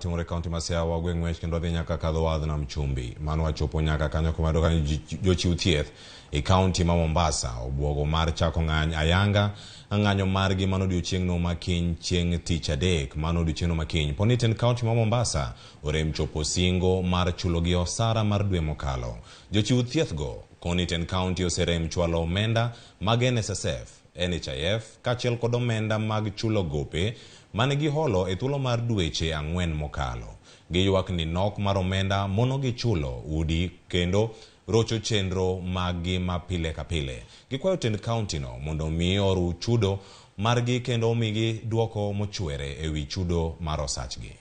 Matimore kaunti ma Siaya wagwe ng'wech kendo wadhi nyaka kadho wadh nam chumbi. Mano wachopo nyaka kanyo kuma yudo kanyo jochiw thieth e kaunti ma Mombasa obwogo mar chako ng'any ayanga ng'anyo margi mano odiochieng'no ma kiny chieng' tich adek mano odiochieng'no ma kiny. Poni tend kaunti ma Mombasa orem chopo singo mar chulogi osara mar dwe mokalo. Jochiw thieth go koni tend kaunti oserem chwalo omenda mag NSSF, NHIF kaachiel kod omenda mag chulo gope mane giholo e thuolo mar dweche 4 mokalo. Giywak ni nok mar omenda monogi chulo udi kendo rocho chenro maggi ma pile ka pile. Gikwayo tend kaunti no mondo omi oru chudo margi kendo omigi duoko mochwere e wi chudo mar osachgi.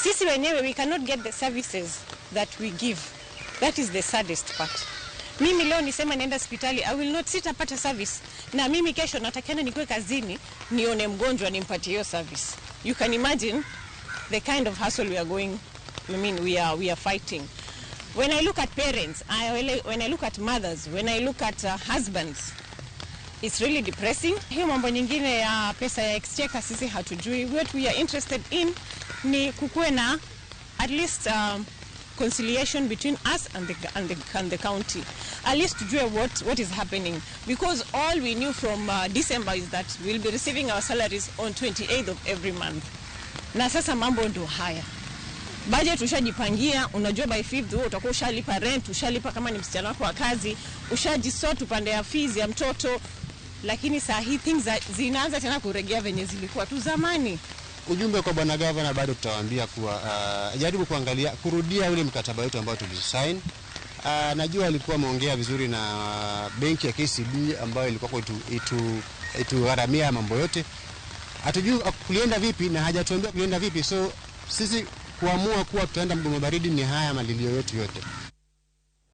Sisi wenyewe we cannot get the services that we give. That is the saddest part. Mimi leo nisema naenda hospitali, I will not, sitapata service. Na mimi kesho natakana nikuwe kazini, nione mgonjwa nimpatie hiyo service. You can imagine the kind of hustle we are going, I mean, we are fighting. When I look at parents, when I look at mothers, when I look at husbands, it's really depressing. Hiyo mambo nyingine ya pesa ya exchequer sisi hatujui. What we are interested in ni kukuwe na at least conciliation between us and the county. At least tujue what is happening, because all we knew from December is that we'll be receiving our salaries on 28th of every month. Na sasa mambo ndo haya. Budget ushajipangia, unajua by 5th wewe utakuwa ushalipa rent, ushalipa kama ni msichana wako wa kazi, ushajisort upande ya fees ya mtoto, lakini saa hii things zinaanza tena kuregea venye zilikuwa tu zamani. Ujumbe kwa bwana gavana bado tutawaambia kuwa jaribu kuangalia kurudia ule mkataba wetu ambao tulisign. Najua alikuwa ameongea vizuri na benki ya KCB ambayo ilikuwa itugharamia mambo yote. Hatujui kulienda vipi na hajatuambia kulienda vipi, so sisi kuamua kuwa tutaenda mgomo baridi ni haya malilio yetu yote.